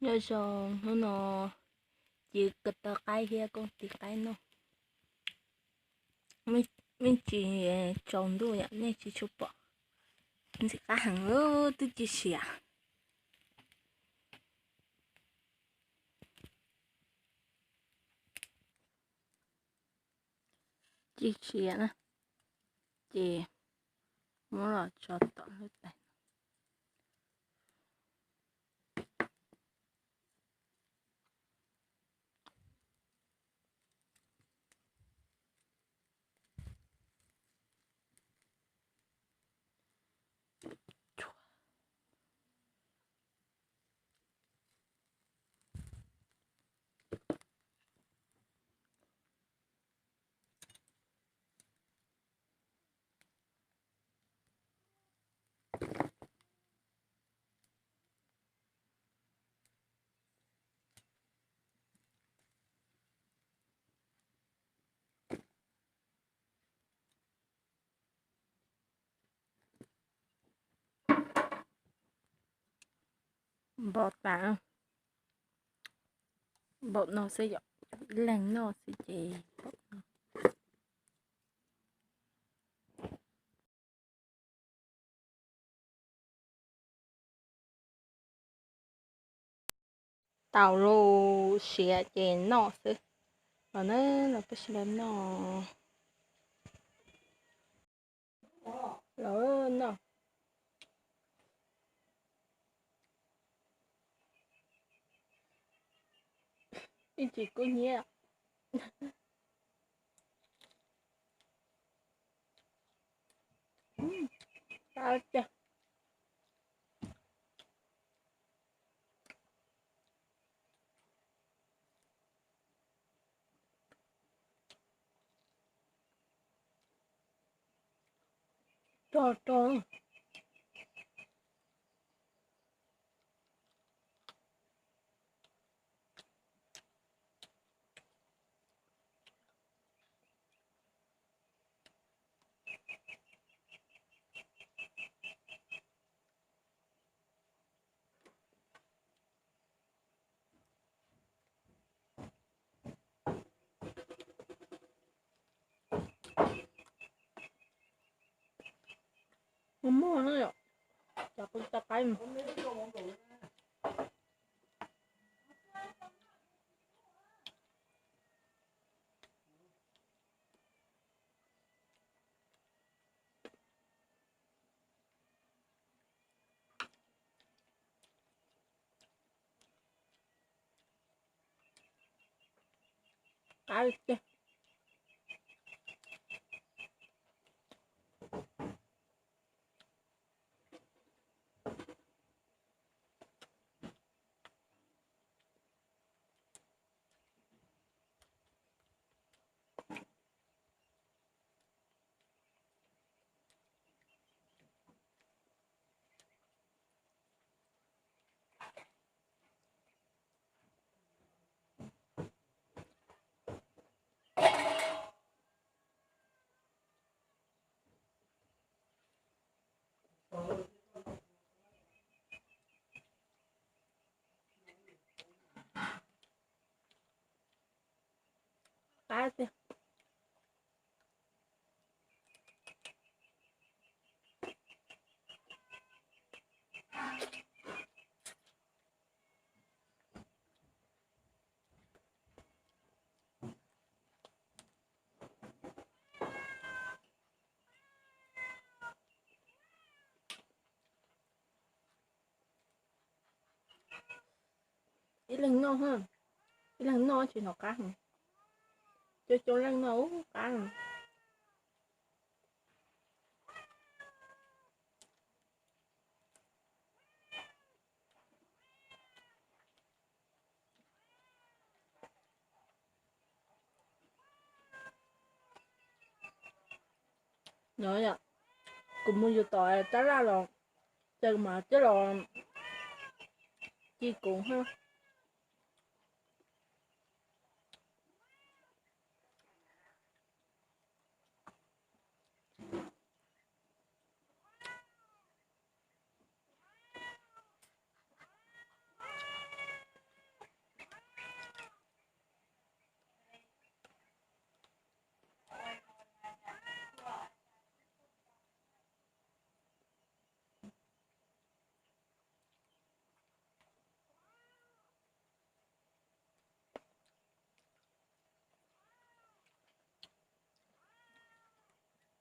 Nyob zoo, hnub no ci ko taw qaib thiab koj tiv qaib noj. Me ntsis tsaus ntuj yom, nej tsis tshua pom. Ntxim qab heev, twb ci siav. Ci siav na, ces muab los tso tom lub tais. Npau tas, npaum no xwb yom, ib leeg noj xwb ces npaum no. Tau lub siav ces noj xwb. Los na, los peb sawv daws noj. Los noj. Ib tsis kub hnyiab. Rog rog. Muaj muaj na yom, cov qub cov qaib. Qab tiag. Qab tiag. Ib leeg noj, ib leeg noj tsis hnov qab heev. Coob coob leej noj ub qab. Kuv mus yus tom tab laj los, ces mas coj los ci kuv ha.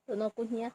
Tus no kuv hnyiab.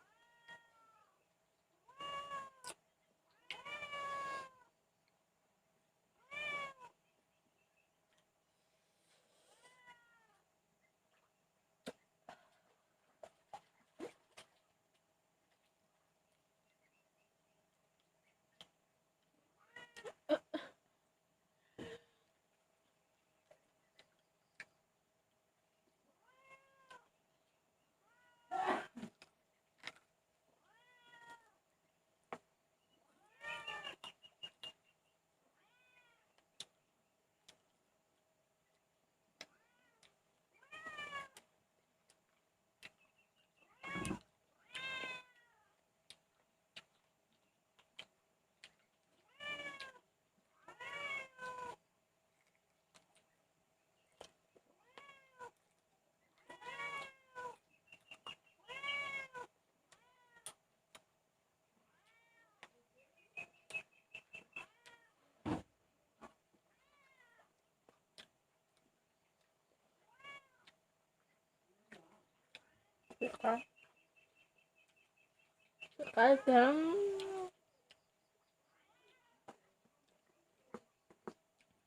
Qab tiag.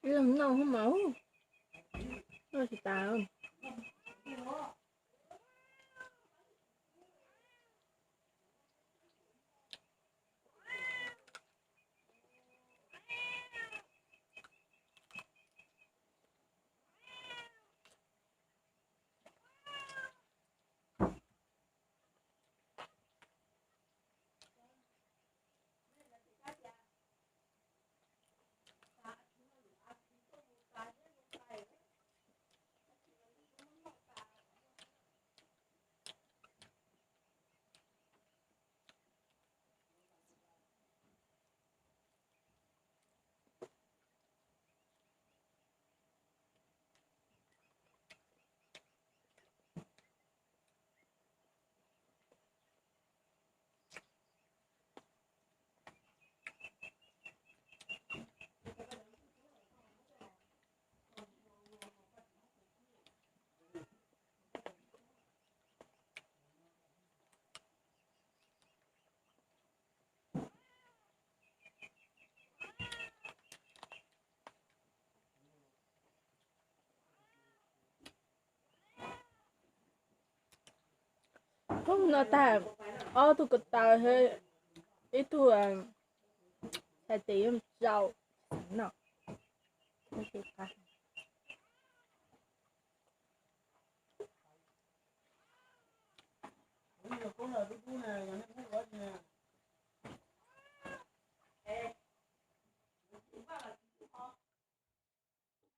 Ib leeg noj hub mas noj tsis tas. Hnub no tag ob tug ko taw, ib tug txhais tes yuav mus tsaus no.